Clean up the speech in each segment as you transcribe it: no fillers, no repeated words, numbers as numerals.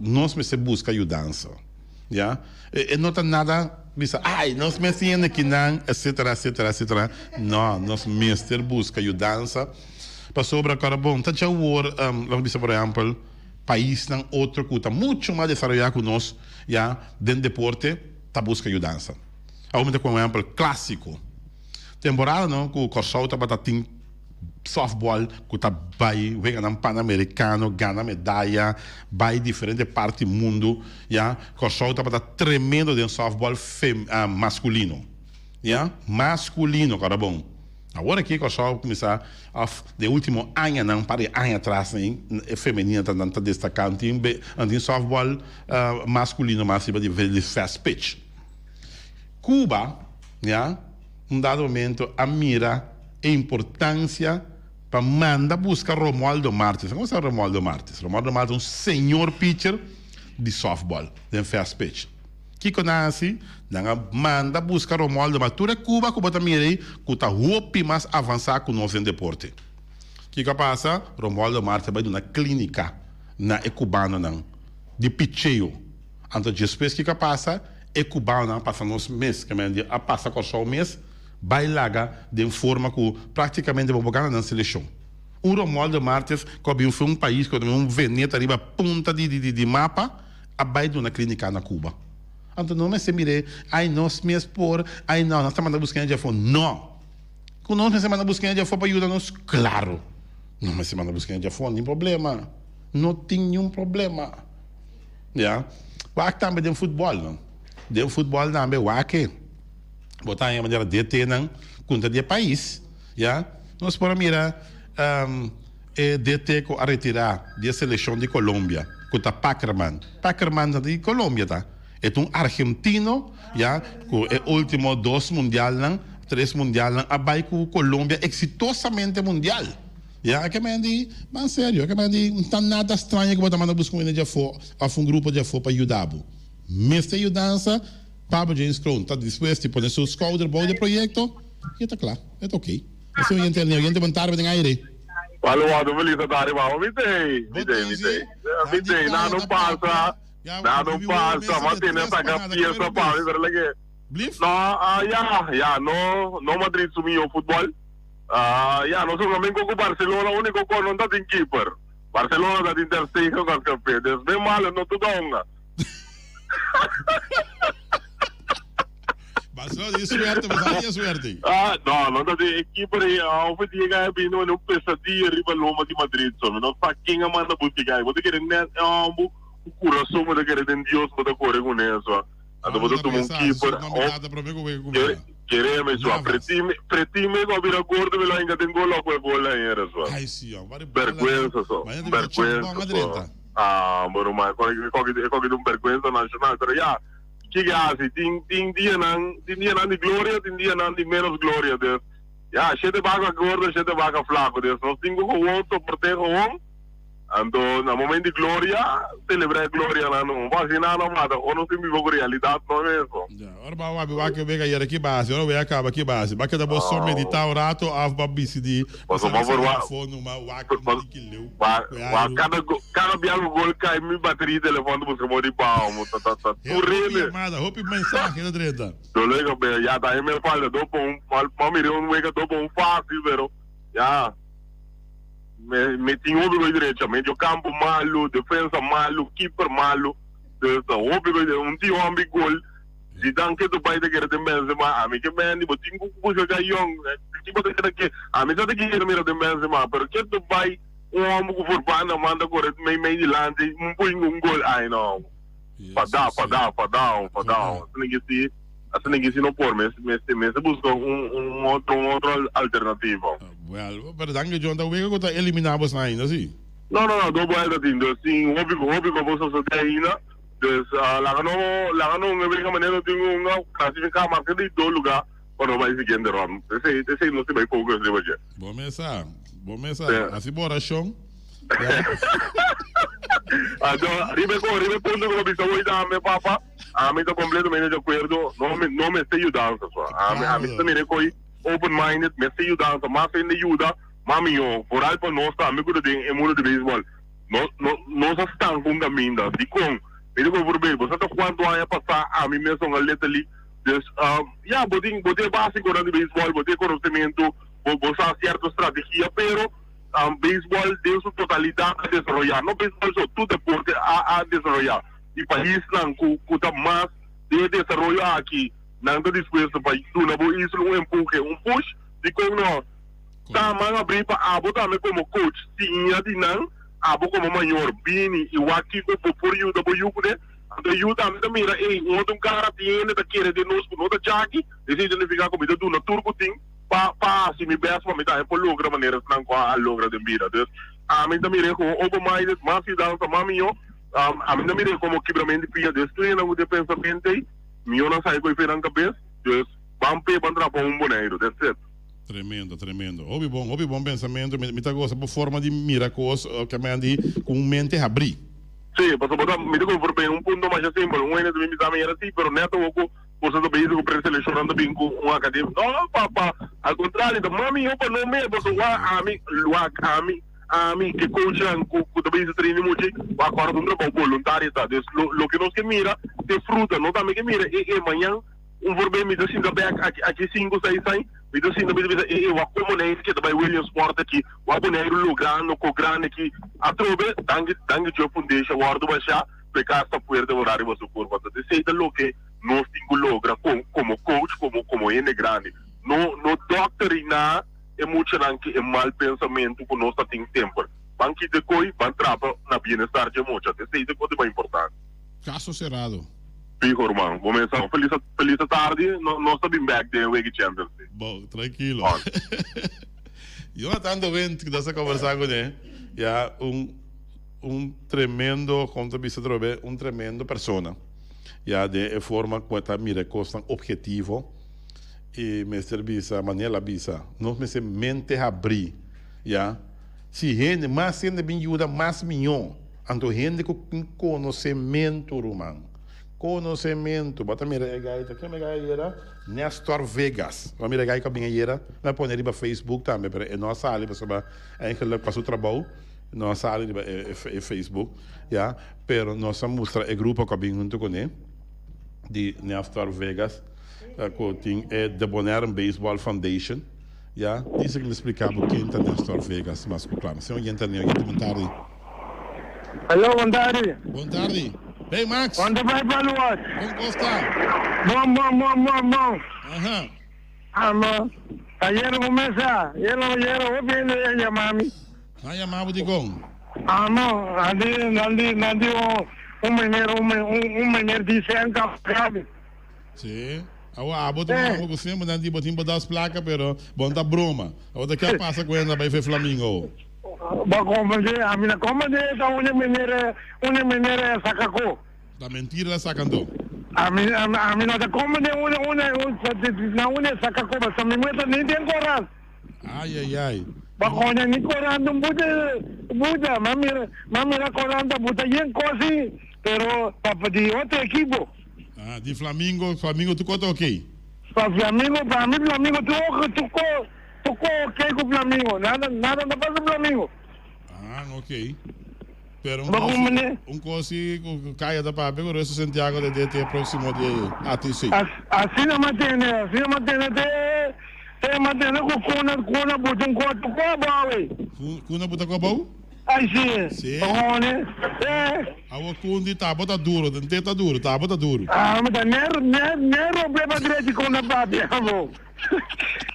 Nos mester buska yudansa, ya. E no ta nada bisa, ay, nos mester yende kinan, etcetera, etcetera, etcetera. No, nos mester buska yudansa pasobra kòrda bon, ta djawor, laga bisa por ehèmpel, paisnan otro ku ta muchu mas desaroyá ku nos, ya, den deporte, ta buska yudansa. Awor mi ta pone un ehèmpel klásiko. Temporada no ku Kòrsou tabata tin softball ku ta bai weganan Panamerikano, gana medaya, bai diferente parti mundu, ya. Kòrsou tabata tremendo den softball fem maskulino, ya, maskulino, kòrda bon. Awor aki Kòrsou a kuminsá òf den último añanan, un par di aña atras e femenino ta nan ta destaká, nan tin nan tin softball maskulino mas riba di fast pitch. Cuba, ya, un dado momento a mira e importancia pa manda busca Romualdo Martes. Como sa Romualdo Martes? Romualdo Martes un señor pitcher di softball den fast pitch. Kico nan a haci? Nan a manda busca Romualdo Martes. Tur e Cuba cu bo ta mira ey cu ta hopi mas avansa cu nos den deporte. Kico a pasa? Romualdo Martes a bay duna clinica na e cubanonan di picheo. Anto despues kiko a pasa? E cubanonan a pasa nos mes, ke men di a pasa Kòrsou mes, bai laga den forma ku praktikamente bo por gana nan selekshon. Un Romualdo Martes ku a bin for un pais ku un veneta riba punta di di mapa a bai duna klinika na Cuba. Anto no mester mir'é, ai nos mes por, ai no, nos ta manda buska hende djafó. No! Ku nos mester manda buska hende djafó pa yuda nos? Klaro! Nos mester manda buska hende djafó, ni problema. No tin niun problema. Ya. Wak tambe den futbòl no. Den futbòl tambe wak e. Bo ta haña manera DT-nan kontra di e pais, ya. Nos por a mira e DT ku a retirá di e selekshon di Colombia, ku ta Packerman. Packerman ta di Colombia ta. E ta un argentino, ya, ku e último dos mundialnan, tres mundialnan a bai ku Colombia eksitosamente mundial. Ya, ke men di, Ban serio, ke men di, N ta nada straño ku bo ta manda buska un hende djafó òf un grupo djafó pa yuda bo. Mester yudansa, Pablo James Kroon ta dispuesto di pone su skouder bou di e proyekto i e ta kla, e ta oké. Asina oyente el oyente bon tarde den aire. Walo wado feliz tarde mama mi tei mi tei mi tei mi tei na no pasa na no pasa ma tene saca pieza pa mi pero leke no ya ya no no Madrid su miyo futbol. Ya, nos hunga men ku Barcelona, úniko ku no ta tin keeper. Barcelona ta tin Ter Stegen kos kafe. Des ben malo no tur ta hunga. Barcelona tin suerte, mas a tin suerte. Ah, no, no ta tin e keeper ei, of e dia a bini un pesadilla riba loma di Madrid so. Mi no sa ken a manda buska gai. Bo ta kere net e homber ku kurason bo ta kere den Dios bo ta kore kuné so. Anto bo ta tuma un keeper. Kereme sua. Pretime, pretime ku a bira gordo mi lo hinka den gol ku e bola hera sua. Bergwensa so. Bergwensa so. Ah, bueno, ma e koki e koki ta un bergwensa nashonal. Pero ya, kiko a hasi? Tin tin dianan, tin dianan di gloria, tin dianan di menos gloria. Dus, ya, shete baka gordo, shete baka flaku. Dus nos tin ku gewoon soport'é gewoon. Anto na moment di gloria, celebra e gloria nan no. Bo asina no mata, o nos tin biba cu realidad no eso. Ya, ora bo a wabi wak e wega yera ki base, ora wega caba ki base. Ba keda bo so medita un rato of bo a bisidi bo Paso sa bo bisa por wa telefon numa wak un di ki leu wa cu e wa airu. cada go cada bia cu gol cay mi bateria di telefon ta busca bo di bao mo ta ta ta He, tur hopi rende. yamada, hopi mensahe ta drenta. Dolo e cabeza, ya ta me falta do pa un ma mira un wega do pa un facil pero ya. Me me tin hopi goy derecha, medio campo malo, defensa malo, keeper malo. Dus ta hopi goy un tin hombi gol. Zidane ke to bai ta kere den Benzema, ami ke Mendy, bo tin ku busca ka yong. Ki bo ta keda ke? Ami sa ta kere mira den Benzema, pero ke to bai un homber ku forbanda man ta kore mei mei dilanti, un pui un gol, ai no. Fadao, fadao, fadao, fadao. Asina ke si, asina ke si no por. Mes mester mester busca un un otro un otro alternativa. Well, pero danki John, ta wega ku ta eliminá bos ainda si? No, no, no, do buelta tin. Dus tin hopi hopi ku a sosodé ainda. Dus laga no laga no hunga wega manera no tin ku hunga, klasifiká maske di do lugá pa no bai siguiente rònt. Esei esei nos tin bai focus riba dje. Bo mes sa, bo mes sa. Hasi bo orashon. Anto, riba e riba e punto ku bo bisa hoy tambe, papa, ami ta kompletamente di akuerdo, no no mester yudansa so. Ami ami ta mira e koe open minded, mester yudansa, mas hende yuda, mas mihó. Foral pa nos tambe ku ta den e mundo di beisbòl. No, no, nos a stanka un kaminda. Dikon? Mi ta por voorbeeld, bo sa ta kuantu aña pasá ami mes a hunga Little League. Dus, ya, bo tin, bo tin e básikonan di beisbòl, bo tin e konosementu, bo, bo sa sierto strategia, pero beisbòl den su totalidat a desaroyá. No beisbòl so, tur deporte a, a desaroyá. I paisnan ku, ku ta mas den e desaroyo aki, nan ta dispuesto pa duna bo isla un empuhe, un push. Dikon no? Ta man abrí pa abo tambe komo coach siña di nan, abo komo mayor bini i wak kiko bo por yuda bo yu kuné. Anto e yu tambe ta mira, ey, un otro kara tin hende ta kere den nos ku no ta djaki, esei ta nifiká ku mi ta duna tur ku tin pa pa hasi mi bèst pa mi tambe por logra manera esnan ku a logra den bida. Dus, ami ta mir'é komo open minded, mas yudansa mas mihó. Ami ta mir'é komo kibrament di pia. Dus tur hendenan ku tin e pensamentu ei, mihó nan sai ku e fe nan kabes. Dus, ban p'e, ban traha pa un Boneiru. That's it. Tremendo, tremendo. Hopi bon, hopi bon pensamentu. Mi ta gosa bo forma di mira kos, ke men di ku un mente habrí. Sí, pasobra bo ta, mi ta konform'é un punto masha simpel. Un hende ta bin bisa mi era así, pero nèt awor ku boso ta bezig ku preselekshonnan ta bin ku un akademia. No, papa, al kontrario, ta mas mihó pa no mes, pasobra wak ami, wak ami, ami ke coachnan ku ku ta bezig train di mucha, wak kòrda un trabou boluntario ta. Dus lo loke nos ke mira ta e fruta, no ta mi ke mira e e mañan. Un voorbeeld, mi ta sinta bek aki, aki sinku, seis aña, mi ta sinta mi ta bisa, e, e, wak kon Boneiru ke ta bai Williamsport aki, wak Boneiru logrando ko grandi aki. Atrobe, danki, danki Joe Foundation wòrdu bashá, ku e kas ta fuerte ora riba su kurpa. Entonces esei ta loke nos tin ku logra kon, komo coach, komo, komo hende grandi. No, no dòkteriná e muchanan ku e mal pensamentu ku nos ta tin semper. Ban kita e koi, ban trapa na bienestar dje mucha. Esei ta e kos di mas importante. Kaso serado. Fijo ruman, bo mesa un felis felis tardi, no nos ta bin bek den wega Champions League. Bo, trankilo. Jonathan de Windt ku nos a kombersá kuné, ya un un tremendo, kon ta bisa atrobe, un tremendo persona. Ya den e forma ku e ta mira e kosnan ophetivo i mester bisa manera el a bisa, nos mester mente habrí, ya. Si hende, mas hende bin yuda mas mihó. Anto hende ku tin konosementu, ruman. Konosementu. Bo ta mira e gai ta ken e gai ayera? Nestor Vegas. Bo a mira e gai ku a bin ayera? Mi a pone riba Facebook tambe, pero e no a sali pasobra eigenlijk pa su trabou no a sali riba e Facebook, ya. Pero nos a mustra e grupo ku a bin huntu kuné di Nestor Vegas ku tin e The Bonaire Baseball Foundation. Ya, dice ku mi splika bo ken ta Nestor Vegas mas ku kla. Mi señor yenta neo, yenta bon tardi. Hallo, bon tardi. Bon tardi. Hey Max. Kon ta bai Paluas? Kon kos ta? Bon, bon, bon, bon, bon. Aha. Amo, ayera bo mesa, ayera, ayera hopi hende a yama mi. Nan yama bo dikon? Amo, nan di, nan di, nan di un, un meneer, un, un meneer di senka grandi. Sí. Awor abo ta un amo ku semper nan di bo tin bo das plaka pero bo no ta broma. Awor ta ke a pasa ku hende a bai fe Flamingo awor? Bo komprende? Ami na komprende ta un e meneer un e meneer a saka ko. Ta mentira el a saka anto. Ami ami no ta komprende un un na un e saka ko pasobra mi muher ta ni den koran. Ay ay ay. Bo koña ni koran ta un buta buta m'a mira m'a mira koran ta buta yen kosi pero ta di otro ekipo. Ah, di Flamingo, Flamingo tu kota ok? Pa Flamingo, pa mi Flamingo tu ok, tu ko, tu ko ok ku Flamingo, nada, nada no pasa Flamingo. Ah, ok. Pero un Bo kosi, kumene? un kosi ku Kaya ta papia ku Resto Santiago ta dete e proximo di ATC. As, asina mantene, asina mantene te, te mantene ku kuna, kuna buta un ko, tu ko abou e. Ku, kuna buta ko abou? Ai si, Sí. Ronnie, eh. Awo kundi tabo ta duro, den te ta duro, tabo ta duro. Ah, mi ta ne ne ne roble pa drechi kon ta papia bo.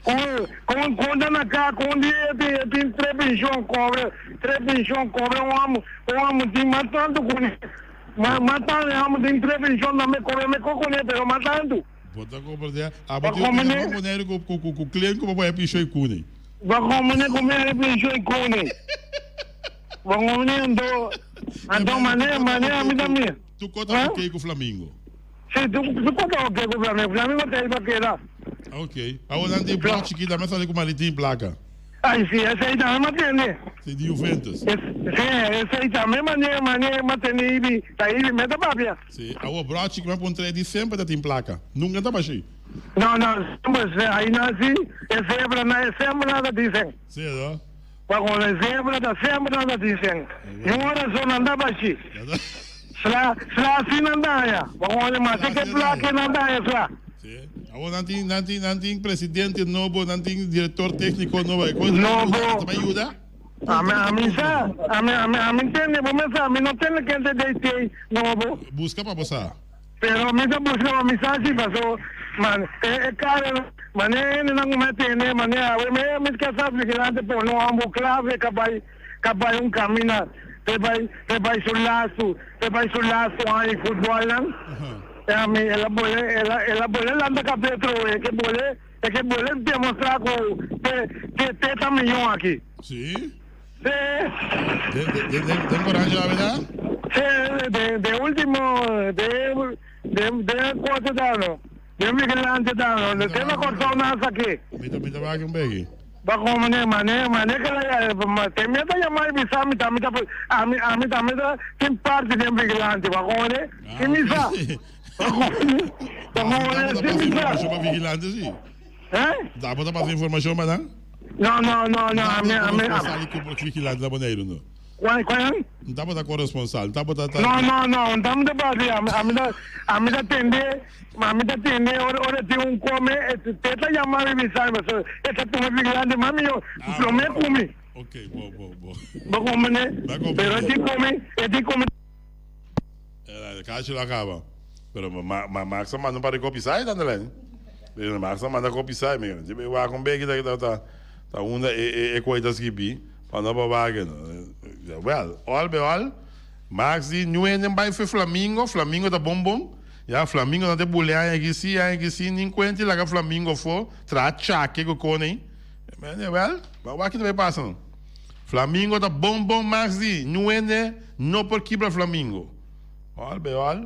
Kon kon kon ta na ka kon di e tin e tin tre penshon kobre, tre penshon kobre un amo un amo tin mas tantu ku ne. Ma mas tantu e amo tin tre penshon tambe kobre meko ku ne pero mas tantu. Bo ta komprende? Abo tin un tin un Boneiru ku ku ku klen ku bo por e penshon i kune. Bo komprende ku mi e penshon i kune. Bo komprende anto anto mane mane ami ta mi. Tu kota ok ku Flamingo? Si tu tu kota ok ku Flamingo. Flamingo ta ei pa keda. Ok. Awor nan di blok chikito a mi a sali ku malitin plaka. Ay si esei tambe m'a tende. Si di Juventus. Si esei tambe mane mane m'a tende ibi ta ibi me ta papia. Si awor brochi ku mi a puntra e di semper ta tin plaka. Nunka ta bashi. No no semper si ai nan si e zebra nan e semper nan ta dicen. Si no. Pa con e zebra ta semper nan ta tin sen. Ni un razon nan ta bashi. Sla, sla si nan ta haya. Pa con e mase ke plake nan ta haya sla. Si. Awor nan tin, nan tin, nan tin presidente nobo, nan tin director tecnico nobo. E cosa Nobo. ta bay yuda? Ami, ami sa, ami, ami, ami tende, bo mes sa, mi no tende ken ta DT nobo. Busca pa bo sa. Pero mi ta busca pa mi sa si paso man e e cara mane hendenan cu mi a tende mane awe mi mi ta sa vigilante pone un homber clave ka bay ka bay un camina pe bay pe bay su lastu pe bay su lastu aña di futbol nan e ami el a bole el a el a bole lanta cabe trowe e ke bole e ke bole demostra cu te te te ta miyon aki. Si. Sí. Den, den, den, den Oranje awe da? Sí, den, den ultimo, den, den, den cosa da no. Den vigilante da no. Den na Kòrsou nan sa ki. Mi ta, mi ta wak un beki. Ba komo ne, mane, mane ke la, te mi ta yama i bisa mi ta, mi ta, ami, ami tambe ta tin parti den vigilante, ba komo ne, i mi sa. Ba komo ne, ba komo ne, si mi sa. Informashon pa vigilante si. Eh? Da bo ta pasa informacion pa nan? No, no, no, no, ami, ami. Corresponsal di Cupo Vigilante na Boneiru, no? Cuál, cuál? N ta bota corresponsal, n ta bota ta. No, no, no, n ta ta pasa, ami, ami ta, ami ta tende, ami ta tende ora, ora tin un come, e te ta yama mi bisa, paso e ta tuma vigilante, mami yo, Ah, prome bo. cu mi. Ok, bo, bo, bo. Bo comprende? Bo comprende. Pero e tin come, e tin come. Era cachi lo acaba. Pero ma ma Max a manda un par di kopi sai tanda lei. Pero Max a manda kopi sai mi di wak un beki ta ta ta unda e e e koi ta skibi pa no pa wak no. Well, all be all Max di new hende bai fe Flamingo, Flamingo ta bon bon. Ya Flamingo no te bule aña aki si aña aki si nin kuenti laga Flamingo afo traha chake ku kone. Well, ba wak ki ta bai pasa no. Flamingo ta bon bon Max di nuene no por kibra Flamingo. All be all.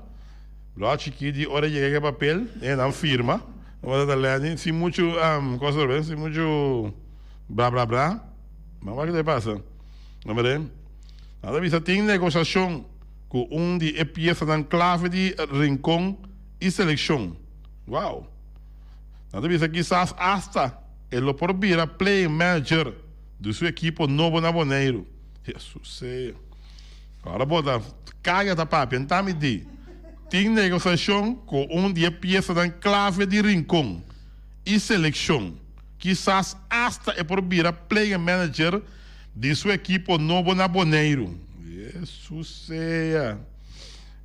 Lo chiki di ora yega ke papel e nan firma. Ora ta leni sin muchu cosa be sin muchu bla bla bla. Ma wak ta pasa. No mire. Nan ta bisa tin negosiashon ku un di e piesanan klave di Rincon i selekshon. Wow. Nan ta bisa kisas asta e lo por bira playing manager. Di su ekipo nobo na Boneiru. Hesus sea. Ora bo ta kaya ta papia, nta mi di, tin negosiashon ku un di e piesanan klave di Rincon i selekshon. Kisas asta e por bira player manager di su ekipo nobo na Boneiru. Hesus sea.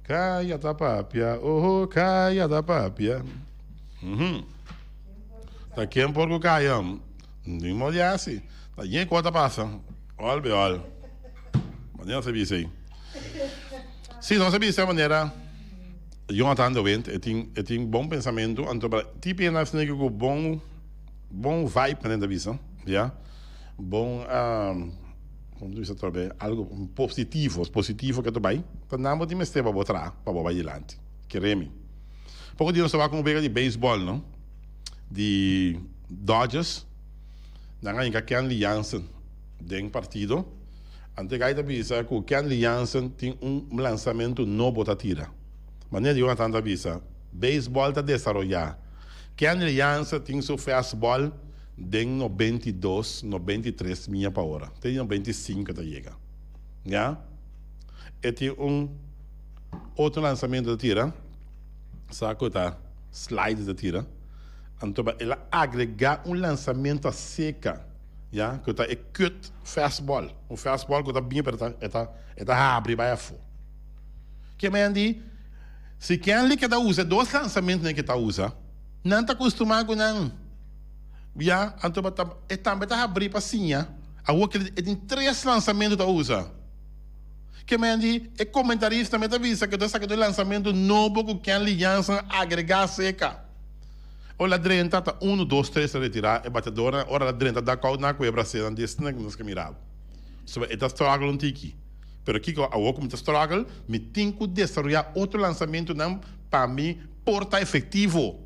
Kaya ta papia, oho, kaya ta papia. Uhum. Ta ken por ku kaya? Ni mo di hasi. Ta yen kos ta pasa. Ol be ol. Manera nos a bisa ei. Si, nos a bisa manera Jonathan de Wind e tin e tin bon pensamentu anto pa tipi hende asina ku bon bon vibe manera ta bisa ya bon komo ta bisa atrobe algo positivo positivo ke ta bai ta nan bo tin mester pa bo traha pa bo bai dilanti kere mi. Poko dia nos ta wak un wega di beisbòl no di Dodgers nan a hinka Kenley Jansen den partido. Anto e gai ta bisa ku Kenley Jansen tin un lansamentu nobo ta tira. Manera Jonathan ta bisa, beisbòl ta desaroyá. Kenley Jansen tin su fastball den 92, 93 mia pa ora. Te di 95 ta yega. Ya. E tin un otro lansamentu ta tira, sa ku ta slider ta tira. Anto ba el a agregá un lansamentu a seka, ya, ku ta e cut fastball, un fastball ku ta bin pero e ta e ta habri bai afó. Ke men di, si Kenley keda usa e dos lansamentunan ke ta usa, nan ta kustumá ku nan, ya, anto ba ta e tambe ta habrí pa siña. Awor ke e tin tres lansamentu ta usa. Ke men di, e komentarista tambe ta bisa ku ta saka dos lansamentu nobo ku Kenley Jansen a agregá seka. Ora la drenta ta unu, dos, tres ta retirá e bateadornan. Ora la drenta da koud nan ku e brasenan desnan ku nos ke mira bo. Pasobra e ta struggle un tiki. Pero kiko awor ku mi ta struggle, mi tin ku desaroyá otro lansamentunan pa mi por ta efektivo.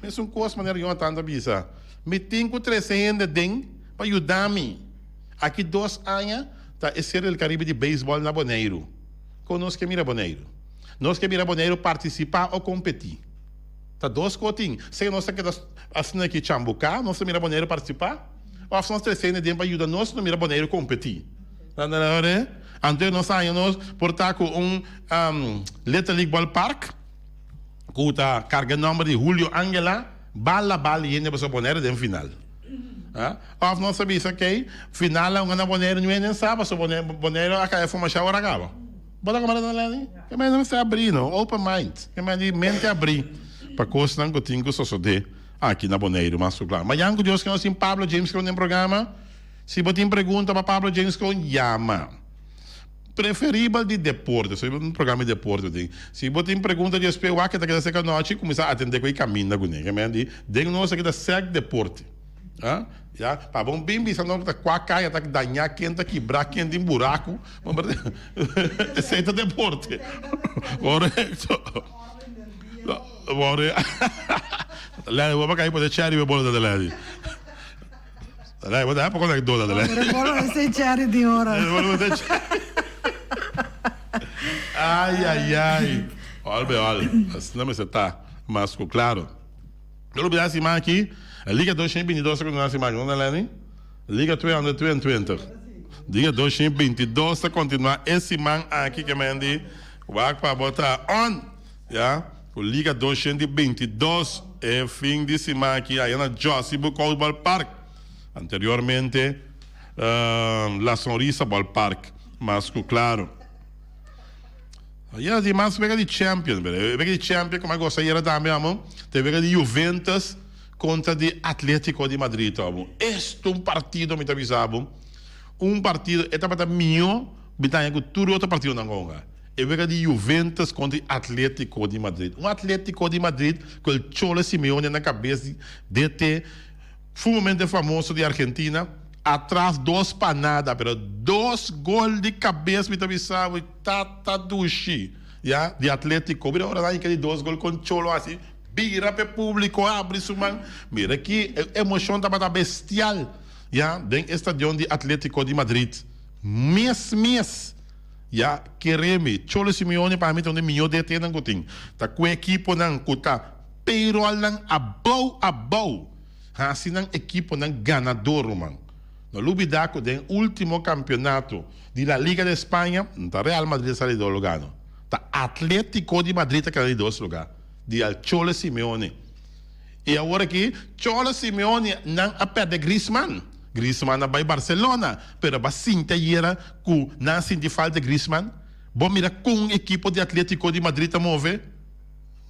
Mesun kos manera Jonathan ta bisa, mi tin ku trese hende den pa yuda mi. Aki dos aña ta e Serie del Caribe di beisbòl na Boneiru. Kon nos ke mira Boneiru? Nos ke mira Boneiru partisipá o kompetí? Ta dos ko tin. Sea nos ta keda asina ki chambuká, nos ta mira Boneiru partisipá. Òf nos trese hende den pa yuda nos no mira Boneiru kompetí. Anto nos haña nos por ta ku un Little League Ballpark ku ta karga e nòmber di Julio Angela, bal a bal i hende pasobra Boneiru den final. Òf nos a bisa kei final a hunga na Boneiru niun hende sa pasobra Boneiru a kai afó masha ora kaba. Bo ta komprende Lenny? Ke mester mester abrí no, open mind, ke mester di mente abrí pa kosnan ku tin ku sosodé aki na Boneiru mas ku kla. Mañan ku Dios ke nos tin Pablo James Kroon den programa. Si bo tin pregunta pa Pablo James Kroon yama. Preferibel di deporte, so un programa di deporte bo tin. Si bo tin pregunta di espe wak e ta keda sek anochi kuminsá atendé ku e kaminda kuné. Ke men di den nos a keda sek deporte. Ah, ya, pa bon bin bisa no ta kua kaya ta dañá, ken ta kibrá, ken tin buraku. Esei ta deporte. Korekto. Leni, bo pa kai pone cherry bo bolo ta Leni. Leni, bo ta poko na dona ta Leni. Bolo esei cherry di ora. Bolo esei cherry. Ai, ai, ai. Ol be ol. Asina mester ta. Mas ku klaro. No lubida siman aki, Liga 222 ta kontinuá siman aki, no ta Lenny? Liga 222. Liga 222 ta kontinuá e siman aki ke men di wak pa bo ta on, ya, ku Liga 222 e fin di siman aki aya na Jossy Boekhoudt Ballpark, anteriormente La Sonrisa Ballpark, mas ku klaro. Ayera di mas wega di Champions, bera. E wega di Champions ku mi a gosta ayera tambe amo, ta e wega di Juventus kontra di Atletico di Madrid amo. Esto un partido mi ta bisa bo, un partido e tabata mihó mi ta haña ku tur e otro partidonan ku a hunga. E wega di Juventus kontra di Atletico di Madrid. Un Atletico di Madrid ku el Cholo Simeone na kabes di DT. Sumamente famoso di Argentina, atras dos pa nada, pero dos gol di cabes mi ta bisa bo tata dushi, ya, di Atletico. Mira ora nan yega di dos gol con Cholo haci bira p'e publico abri su man, mira ki emocion tabata bestial, ya, den e stadion di Atletico di Madrid. Mes mes, ya, kere mi, Cholo Simeone pa mi ta un di miyo DT nan cu tin, ta cu ekiponan cu ta Payrollnan abou abou hasi nan ekiponan ganador ruman. No lubida ku den ultimo kampionato di La Liga de España no ta Real Madrid a sali di dos lugar no, ta Atletico di Madrid a keda di dos lugar di al Cholo Simeone. I awor aki Cholo Simeone nan a perde Griezmann, Griezmann a bai Barcelona pero ba sinti ayera ku nan a sinti falta Griezmann. Bo mira kon ekipo di Atletico di Madrid ta move.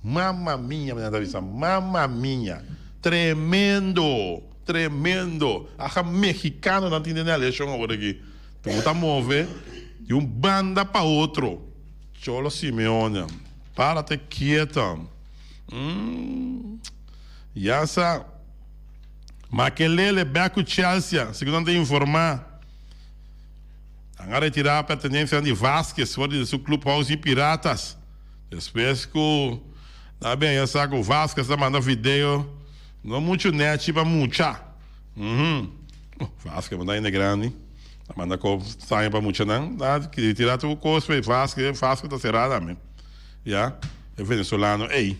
Mama mia, mi nan ta bisa, mama mia. Tremendo, tremendo. Aja mexicanonan tin den e aleshon awor aki. Tur ta move di un banda pa otro. Cholo Simeone, párate kieto. Mm, ya sa. Makelele bek ku Chelsea, segun nan ta informa. Nan a retira pertenencianan di Vazquez for di su clubhouse di Piratas. Despues ku nan a bin a sa ku Vazquez ta manda video no muchu nechi pa mucha. Uhum. Vazquez manda hende grandi. A manda kos straño pa muchanan. Nan a retira tur kos pa e Vazquez. Vazquez ta sera tambe. Ya, e venezolano ey.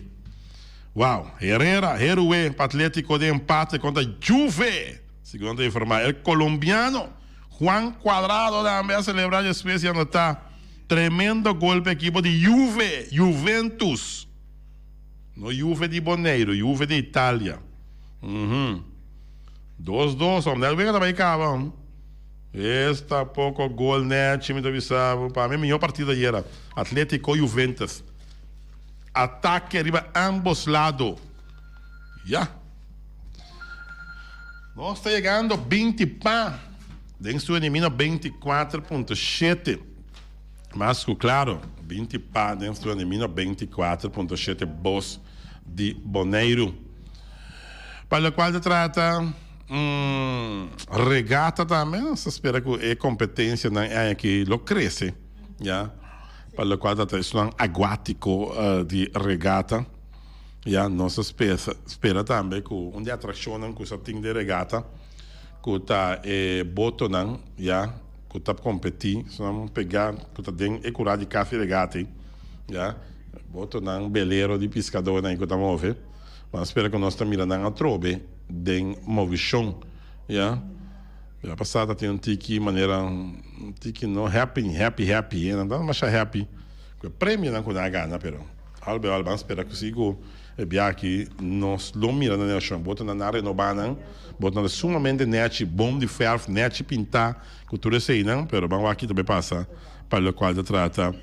Wow, Herrera heroe pa Atletico den empate kontra Juve. Segun nan ta informa el colombiano Juan Cuadrado tambe a celebra despues di anota Tremendo gol pa ekipo di Juve, Juventus. No Juve di Boneiru, Juve di Italia. Uhum. Dos dos, hom. Nel wega ta bai kaba, hom. Esta poko gol nechi, mi ta bisa bo. Pa mi mihó partido ayera. Atletico Juventus. Atake riba ambos lado. Ya. Nos ta yegando 20 pa. Den su elimina 24.7. Mas ku klaro, 20 pa den su elimina 24.7 bos di Boneiru. Pa lokual ta trata regata tambe, nos ta spera ku e kompetensianan e aña aki lo krese, ya. Pa lokual ta trata esunnan aguátiko di regata, ya. Nos ta spera tambe ku un di e atrakshonnan ku sa tin den regata, ku ta e botonan ya ku ta kompetí esnan pegá ku ta den e kurá di Café Regate ya botonan belero di piskadónan ku ta move. Bo a spera ku nos ta mira nan atrobe den movishon ya. Bia pasá ta tin un tiki manera un tiki no happy happy happy nan ta masha happy ku e premionan ku nan a gana pero al bij al ban spera ku si ku e bia aki nos lo mira nan reakshon botonan nan a renobá nan botonan ta sumamente nechi bon di fèrf nechi pintá ku tur eseinan pero ban wak ki ta bay pasa pa lokual ta trata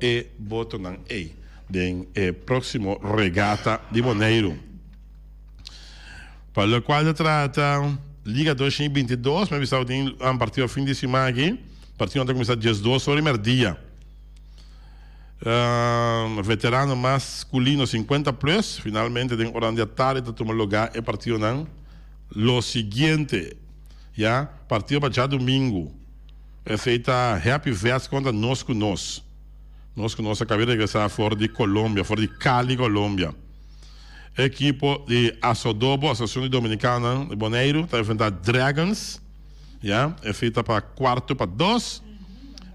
e botonan ei den e próksimo regata di Boneiru. Pa lokual ta trata Liga 2022, mi a bisa bo tin un partido fin di siman aki. Partidonan ta kuminsá diesdos ora di mèrdia. Veterano maskulino 50 plus, finalmente den oran di atardi ta tuma lugá e partidonan lo siguiente, ya, partido pa djadumingu, esei ta Happy Vets kontra Nos Ku Nos. Nos Ku Nos a kaba di regresá for di Colombia, for di Cali, Colombia. Ekipo di Asodobo, Asosiashon di Dominikanonan di Boneiru, ta enfrentá Dragons, ya, esei ta pa kuarto pa dos.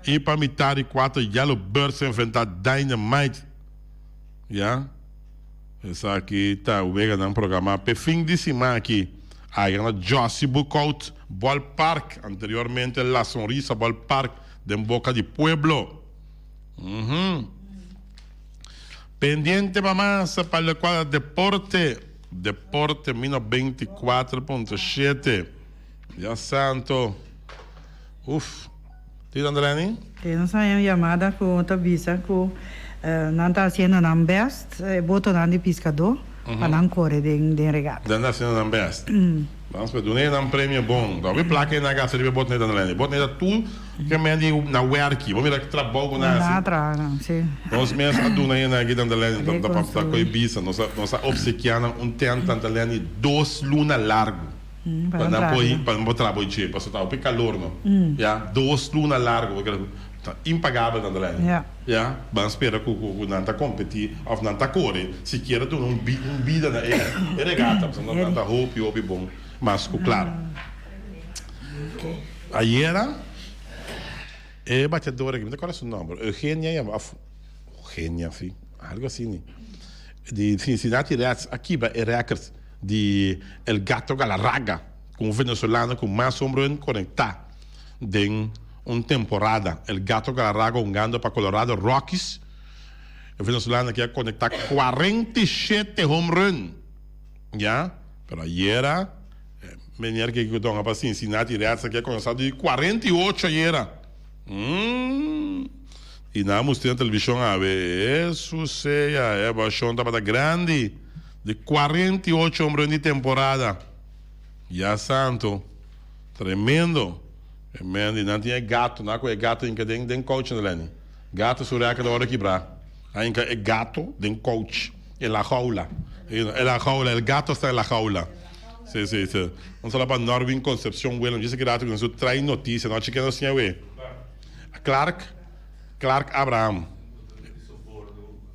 I pa mitá di kuater Yellow Birds ta enfrentá Dynamite, ya. Esaki ta weganan programá p'e fin di siman aki. Aya na Jossy Boekhoudt Ballpark, anteriormente La Sonrisa Ballpark den Boka di Pueblo. Pendiente pa mas pa locual deporte, deporte mino 24.7. Dios santo. Uf. Tito Andreni? Te nos haña un yamada cu ta bisa cu nan ta haciendo nan best, e botonan di piscadó, pa nan core den den regata. Nan ta haciendo nan best. Vamos pa duna nan premio bon. Ta hopi placa e nan gasta riba e botnet Andreni. Botnet ta tur ke men di na werki. Bo mira ki trabou cu nan hasi. Nan a traha nan, si. Nos mes a duna e nan aki Andreni ta ta koe bisa. Nos a nos a obsekia nan un tent Andreni dos luna largo. Pa nan por pa nan por traha bo dje pasobra ta hopi calor no ya dos luna largo ta impagabel nan ta lei ya ban spera cu cu nan ta competi of nan ta core sikiera duna un un bida na e e regata pasobra nan ta hopi hopi bon mas cu claro ayera e bateador aki mi ta corda su nomber Eugenia yama of Eugenia si algo asina di Cincinnati Reds a kibra e record. Di El Gato Galarraga, ku un venezolano ku mas hombren konektá den un temporada. El Gato Galarraga hungando pa Colorado Rockies. E venezolano aki a konektá 47 home run. Ya, pero ayera meneer ke ku ta hunga pa Cincinnati Reds aki a konektá di 48 ayera. Umm. I nan a mustra na televishon awe. Hesus sea, e evashon tabata grandi. Di 48 hombren di temporada. Ya santo. Tremendo. Tremendo. Y nan tin e gato. Nan a coge e gato hinca den den couch na Lenny. Gato su record a ora kibra. A hinca e gato den couch. En la jaula. En la jaula. El gato sta en la jaula. Si, si, si. Un saludo pa Norwin Concepcion Willem. Djis aki rato cu nos trae noticia. No a cheke nos siña we. Clark. Clark Abraham.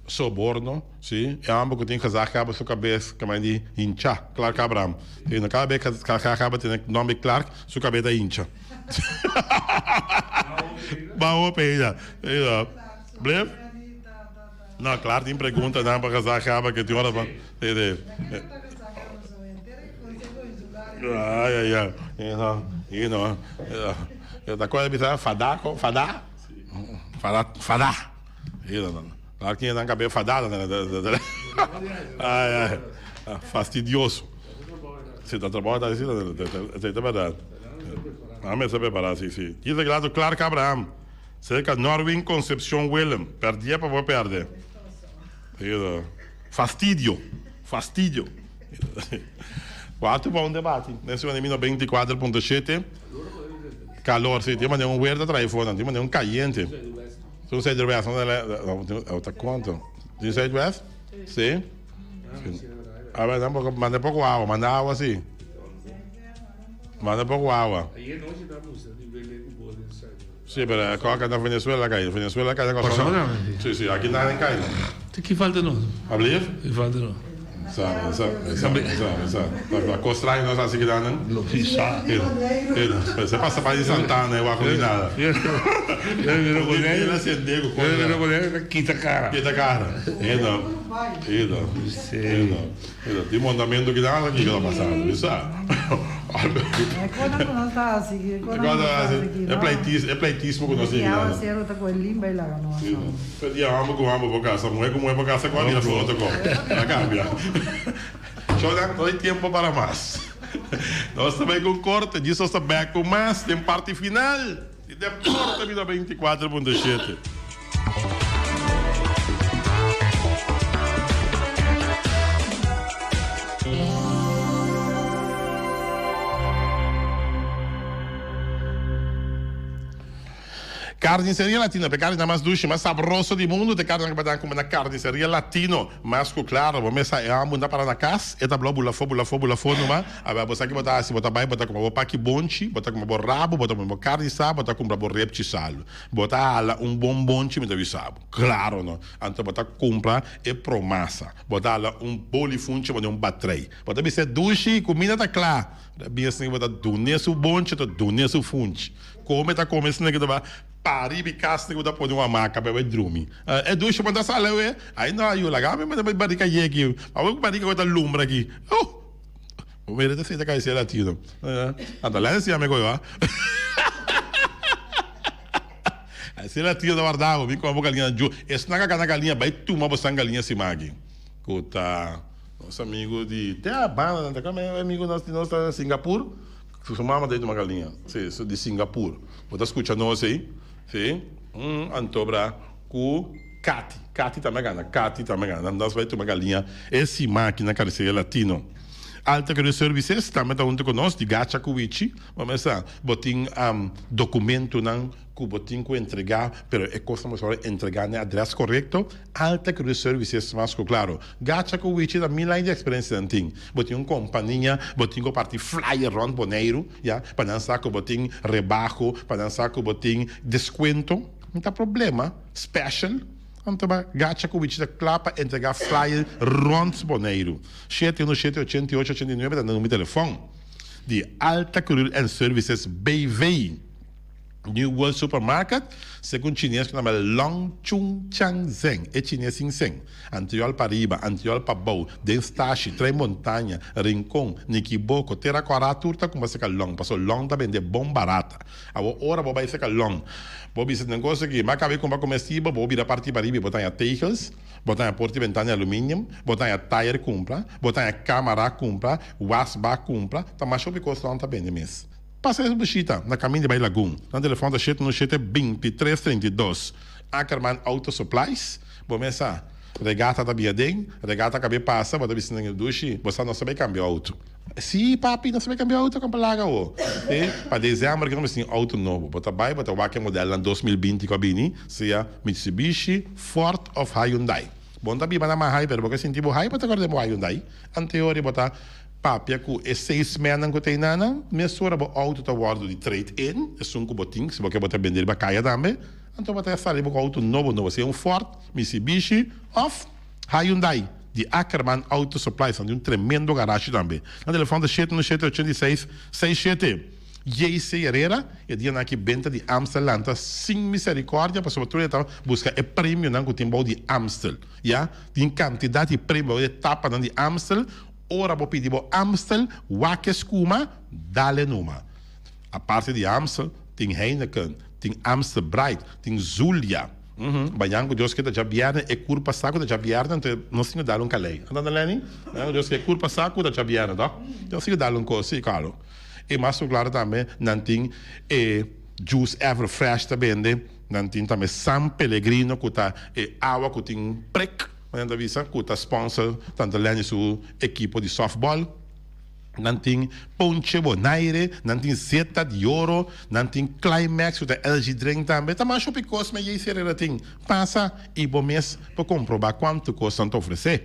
Soborno, si. E homber cu tin gezaghebber su cabes caminda di hincha, Clark Abraham. Si, no cada bes cu gezaghebber tene nomber Clark, su cabes ta hincha. Ban hopi ella. Blef? No, Clark tin preguntanan pa gezaghebber cu tin ora pa. Si, si. Ay, ay, ay. Y no, ta cu a bisa fada, fada? Fada, fada. Claro que nan cabello fadado. Ay, ay. Fastidioso. Si ta trabajo ta así, ta verdad. A mester prepara, si, si. Dice claro Clark Abraham. Cerca Norwin Concepcion Willem. Perdie pa bo perde. Fastidio. Fastidio. Cuatro pa un debate. Nesse momento 24.7. Calor, si. Tin manera un weer ta trae for nan. Tin manera un cayente. Tin Zuiderwest, no ta cuanto? Tin Zuidwest? Si. A ver, tampoco, manda poco agua, manda agua si. Manda poco agua. Sí, pero acá na Venezuela cae, Venezuela cae na Sí, sí, aquí nada cae. Ki falta no? Ablief? Ki falta no? Sa, sa, sa, sa, sa. La cos trae nos así que dan. Lo pisa. Se pasa pa di Santana e wak ni nada. Kita cara. Kita cara. Eno. Eno. Eno. Eno. Di mondamento ki nada ki ta pasando. Bisa. E konan ku nos ta hasi aki, e konan ku nos ta hasi aki, no. E pleitis, e pleitismo ku nos tin Ki aki. awaseru ta kohe limba i laga nos. Si, no. Pero dia homber ku homber por kasa, muher ku muher por kasa, kua bira su otro kos. A kambia. Shownan, no hay tiempo para mas. Nos ta bai ku un korte, djis nos ta bek ku mas den parti final di Deporte Bida 24.7. Carniceria Latino, p'e carninan mas dushi, mas sabroso di mundu, t'e carninan ku bo ta kume na Carniceria Latino. Mas ku klaro, bo mester e ambu ta para na kas, e ta blou bula afó, bula afó, bula afó numa. Awe bo sa ki bo ta hasi, bo ta bai, bo ta kumpra bo paki bonchi, bo ta kumpra bo rabu, bo ta kumpra bo karni sa, bo ta kumpra bo repchi salu. Bo ta hala un bon bonchi, mi ta bisa bo. Klaro no. Anto bo ta kumpra e promasa. Bo ta hala un boli funchi, bo ta un batrei. Bo ta bisa e dushi, kuminda ta kla. Bo ta bin asina, bo ta dun'é su bonchi, bo ta dun'é su funchi. Come ta come esnan ki ta ba pariba e cas ku ta pone un hamaca pa bai drumi. E dushi bo ta sali awe? Ai no ayu laga mi manda bai barika yeki. Awe ku barika ku ta lumbra aki. Oh! Bo mira ta sinta kai latino. Anta lei si amigo yo. Ese latino ta warda bo bin come bo galiña ju. Esnan ka gana galiña bai tuma bo san galiña sima aki. Ku ta nos amigo di te a banda nan ta come amigo nos di nos ta Singapur. Su mama ta tuma galiña, si, su di Singapur. Bo ta scucha nos ey, si. Anto bra cu Cathy. Cathy tambe a gana, Cathy tambe a gana. Nos bay tuma galiña e siman aki na Carniceria Latino. Alta Career Services tambe ta hunto cu nos, di Gacha cu Wichi. Bo mester sa, bo tin documentonan cu bo tin cu entrega, pero e cosnan bo mester entrega na e adres corecto. Alta Career Services mas cu claro. Gacha cu Wichi ta mil aña di experiencia nan tin. Bo tin un compania, bo tin cu parti flyer rond Boneiru, ya, pa nan sa cu bo tin rebaho, pa nan sa cu bo tin descuento. No ta problema, special. Anto ba Gacha cu Wichi ta cla pa entrega flyer rond Boneiru. Shete uno shete ochenta i ocho ochenta i nuebe ta numero di telefon di Alta Career and Services BV. New World Supermarket, segun chines ku nama Long Chung Chang Zeng, e chines sin sen. Antriol pariba, antriol pabou, den stashi, Trei Montaña, Rincon, Nikiboko, Tera Kòrá tur ta kumpra seka Long, paso Long ta bende bon barata. Awor ora bo bai seka Long, bo bisa den kos aki, m'a kaba di kumpra komestibel, bo bira parti pariba i bo ta haña tegels, bo ta haña porta i bentana di aluminium, bo ta haña tayer kumpra, bo ta haña kamara kumpra, wasbak kumpra, ta masha hopi kos Long ta bende mes. Pasa es bishita na kaminda di bai Lagun. Nan telefòn ta shete no shete 23 32. Ackerman Auto Supplies, Bo mes sa, regata ta bia den, regata kab'é pasa, bo ta bisa nan dushi, bo sa nos ta bai kambia outo. Sí, papi, nos ta bai kambia outo, kompa laga awo. Sí, pa desèmber ke nos tin outo nobo. Bo ta bai, bo ta wak e modelnan 2020 ku a bini, sea Mitsubishi, Ford òf Hyundai. Bo no ta biba na Mahai, pero bo ke sinti bo hai, bo ta kòrda den bo Hyundai. Anteori bo ta. Papia ku e salesmannan ku ta einanan, mesora bo outo ta wòrdu di trade in, esun ku bo tin, si bo ke bo ta bende riba kaya tambe, anto bo ta sali bo ku outo nobo nobo, sea un Ford, Mitsubishi òf Hyundai di Ackerman Auto Supplies, nan tin un tremendo garashi tambe. Nan telefòn ta shete un shete 86 seis shete. JC Herrera, e dianan aki benta di Amstel lanta sin misericordia pasobra tur e ta busca e premionan cu tin bou di Amstel. Ya, tin cantidad di premio bou di e tapanan di Amstel. Ora bo pidi bo Amstel, wak e scuma, dale numa. Aparte di Amstel, tin Heineken, tin Amstel Bright, tin Zulia. Uhum, bañan cu Dios ke ta djabierne, e cur pasa cu ta djabierne, anto nos tin cu dal un calei. Anda Lenny? Bañan cu Dios ke e cur pasa cu ta djabierne, toh? Nos tin cu dal un cos, si, claro. E mas cu claro tambe nan tin e juice ever fresh ta bende, nan tin tambe San Pellegrino cu ta e awa cu tin prik, nan ta bisa, cu ta sponsor Tante Lenny su ekipo di softball. Nan tin Ponche Bonaire, nan tin Zeta di Oro, nan tin Climax cu ta energy drink tambe. Ta mas hopi cos me Jaycee Herrera tin. Pasa y bo mes por comproba cuanto cos nan ta ofrece.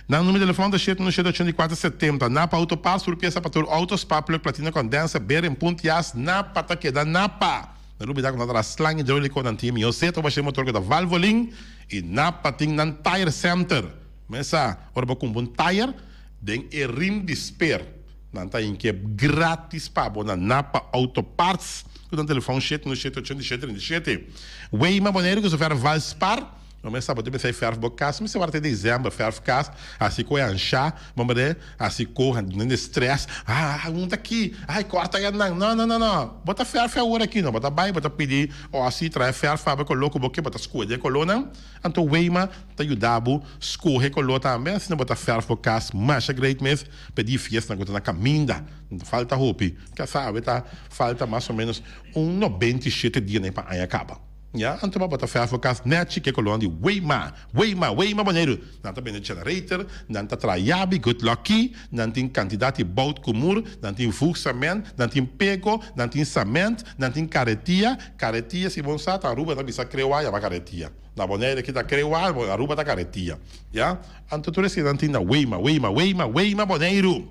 Nan numero di telefon ta shete uno shete ochenta i kuater setenta. Napa Auto Parts tur piesa pa tur auto, spark plug, platina, condenser, bearing, punt, jas, Napa ta keda Napa! No lubida ku nan ta na slang hidroliko, nan tin e mihó zeta pa basha e motor ku ta Valvoline i Napa tin nan tire center. Mesa ora bo kumpra un tire den e rim di sper nan ta hinke gratis pa bo na Napa Auto Parts ku nan telefon shete uno shete 87 37. Weima Boneiru ku su fer Valspar. Bo mester sa bo ta bisa e fèrf bo kas, mester warda te desèmber fèrf kas, hasi ku e anshá, bo mester hasi ku hende strès, ah un ta aki, ay kòrta ya nan, no no no no, bo ta fèrf awor aki no, bo ta bai bo ta pidi òsi trae fèrf pa bo e koló ku bo ke, bo ta skohe den e kolónan, anto Weima ta yuda bo skohe e koló tambe, asina bo ta fèrf bo kas masha great mes pa e di fiestanan ku ta na kaminda, no ta falta hopi, kasa awe ta falta mas o ménos un 97 dianan pa aña kaba. Ya, anto bo ta fèrf bo kas nèchi ke kolon di Weima, Weima, Weima Boneiru. Nan ta bende generator, nan ta traha yabi, good lucky, nan tin kantidat di bout ku mur, nan tin voegcement, nan tin pego, nan tin cement, nan tin karetia, karetia si bon sa ta Aruba nan bisa krewa yama karetia. Na Bonaire aki ta krewa, Aruba ta karetia. Ya, anto tur esei nan tin na Weima, Weima, Weima, Weima Boneiru.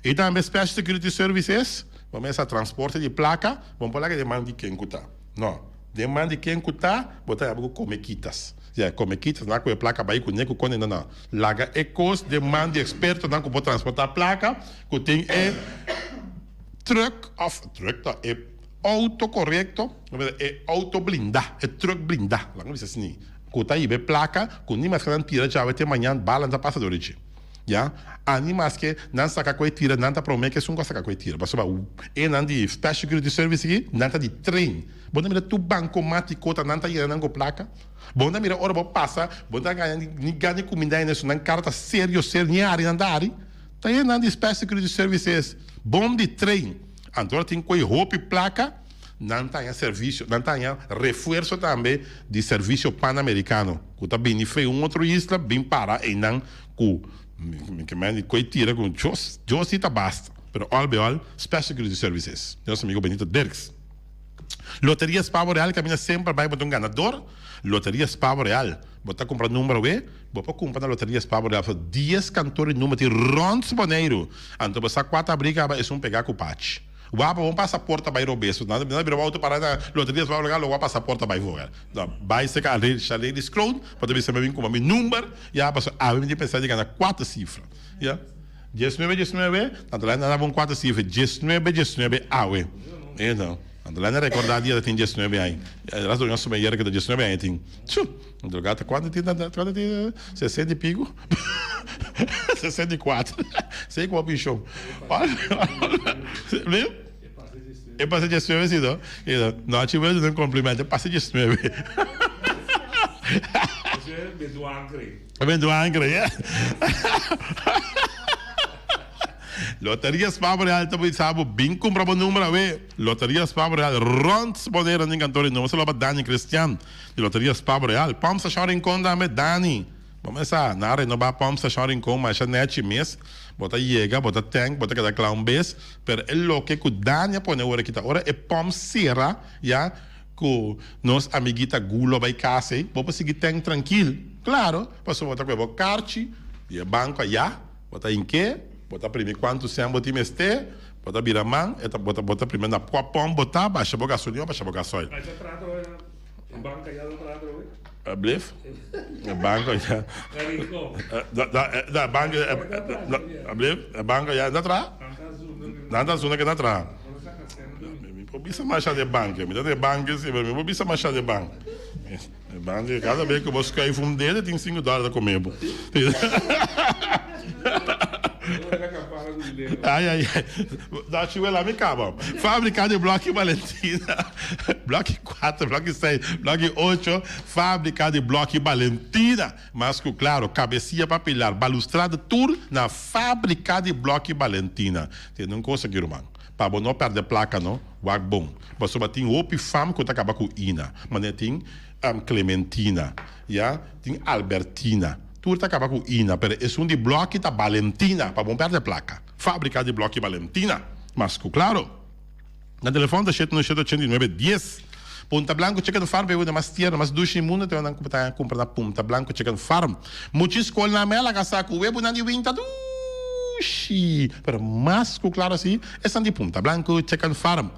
I tambe Special Security Services, bo mester transporte di plaka, bon por laga den man di ken ku ta. No. Den man di ken ku ta, bo ta yama ku kome kitas. Ya, kome kitas nan ku e plaka bai kuné ku kone. No, no. Laga e kos den man di ekspertonan ku por transportá plaka, ku tin e trùk òf, trùk ta e outo korekto, e outo blindá, e trùk blindá, laga mi bisa asina, ku ta hiba e plaka ku ni maske nan tira djawe te mañan bala no ta pasa dor di dje. Ya, ani maske nan saka ku e tira, nan ta prome ku esun ku a saka ku e tira. Pasobra e nan di Special Security Service aki, nan ta di train. Bo ta mira tur bankomatiko ta nan ta yena nan ku plaka. Bo ta mira ora bo pasa, bo ta gaña ni gana di kuminda en esun, nan kara ta serio serio, ni hari nan ta hari. Ta e nan di Special Security Services, bon di train. Anto ora tin ku e hopi plaka, Nan ta haña servisio, nan ta haña refuerso tambe di Servisio Panamerikano, ku ta bini fei un otro isla bin para einan ku mi ke men di koe tira ku Dios, Dios si ta basta. Pero al be al, Special Security Services, di nos amigo Benito Dirks. Loteria Spavo Real kaminda semper bai bo ta un ganador, Loteria Spavo Real, bo ta kumpra number awe, bo por kumpra na Loteria Spavo Real, pasobra dies kantor di number tin rònt Boneiru, anto bo sa kua ta abri kaba esun pegá ku pachi. Wak pa bo pasa porta bai robes. Nan ta bira bo auto para na loteria su lugar lo wak pasa porta bai voga. No, bai seka a Lady Scroon pa ta bisa mi bin kuma mi number ya paso awe mi tin pensa di gana kuater sifra. Ya. Diesnuebe diesnuebe, nan ta nan daba un kuater sifra, diesnuebe diesnuebe awe. Eno. Nan ta na recorda dia ta tin diesnuebe aña. Ras doña suma yera ku ta diesnuebe aña tin. Chu! Droga ta kuantu tin kuantu tin 60 y pico 64 sei ku hopi show e pasa 19 si no no chi wes un complimento e pasa 19 Benduancre ya Loteria Spa Real ta bisa bo bin cumpra bo numero awe Loteria Spa Real rond Bonaire nan kantoor di nobo salo pa Dani Christian Di Loteria Spa Real, Pump Station Rincon tambe, Dani, bo mes sa, nan a renobá Pump Station Rincon masha nechi mes, bo ta yega, bo ta tank, bo ta keda kla un bes, pero e loke ku Dani a pone ora aki ta ora e pump sera, ya, ku nos amiguita Gulo a bai kas ei, bo por sigui tank trankil, klaro, pasobra bo ta kohe bo karchi di e banko ayá, bo ta hink'é, bo ta primi kuantu sèn bo tin mester, bo ta bira man, e ta, bo ta, bo ta primi na kua pump bo ta, basha bo gasolina o basha bo gasoil. E banca ya ta traha atrobe? Ablif? E banco ya. Da banco ablif? E banco ya ta traha? Nan ta zona ke ta traha. Mi por bisa masha de banco. Mi ta den banco si, pero mi por bisa masha de banco. E banco cada vez ku bo schuif un dedo tin cinco dollar ta come bo. Ai ai ai. Dachi wela mi kaba. Fabrika di bloki Valentina. Bloki 4, bloki 6, bloki 8. Fabrika di bloki Valentina. Mas ku klaro, kabesia pa pilar, balustrada tur na fabrika di bloki Valentina. Tende un kos aki ruman. Pa bo no pèrdè plaka no, wak bon. Pasobra tin hopi fam ku ta kaba ku Ina. Manera tin Clementina, ya, tin Albertina. Tur ta kaba ku ina, pero esun di blòki ta Balentina, pa bon pèrdè plaka. Fábrika di blòki Balentina. Mas ku klaro. Nan telefòn ta shete no shete 89 dies. Punta Blanco Chicken Farm pa e wende mas tierno, mas dushi di mundu, te nan ku ta kumpra na Punta Blanco Chicken Farm. Muchi skol na mel a sa ku webunan di winta dushi. Pero mas ku klaro si, esnan di Punta Blanco Chicken Farm.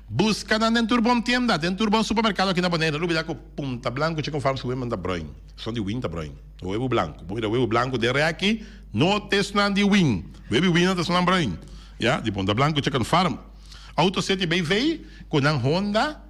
Buska nan den tur bon tienda, den tur bon supermerkado aki na Boneiru. No lubida ku Punta Blanco Chicken Farm su webunan ta bruin. Son di win ta bruin. Webu blanku. Bo mira webu blanku den rèki, no ta esnan di win. Webu win ta esnan bruin. Ya, di Punta Blanku Chicken Farm. Auto City BV ku nan Honda.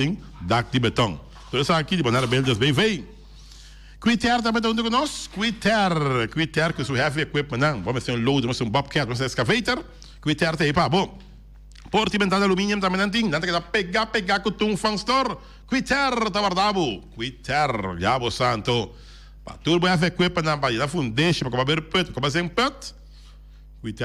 tin dak di beton. Tur esaki di Bonaire Builders BV. Quiter tambe ta hunto cu nos. Quiter, Quiter cu su heavy equipmentnan. Bo mester un loader, bo mester un bobcat, bo mester un excavator. Quiter ta ei pa bo. Porta y bentana aluminium tambe nan tin. Nan ta keda pega pega cu Toon Fun Store. Quiter ta warda bo. Quiter, ya bo santo. Pa tur bo heavy equipmentnan, pa yena fundeshi, pa coba beer put, pa coba zen put. Quiter.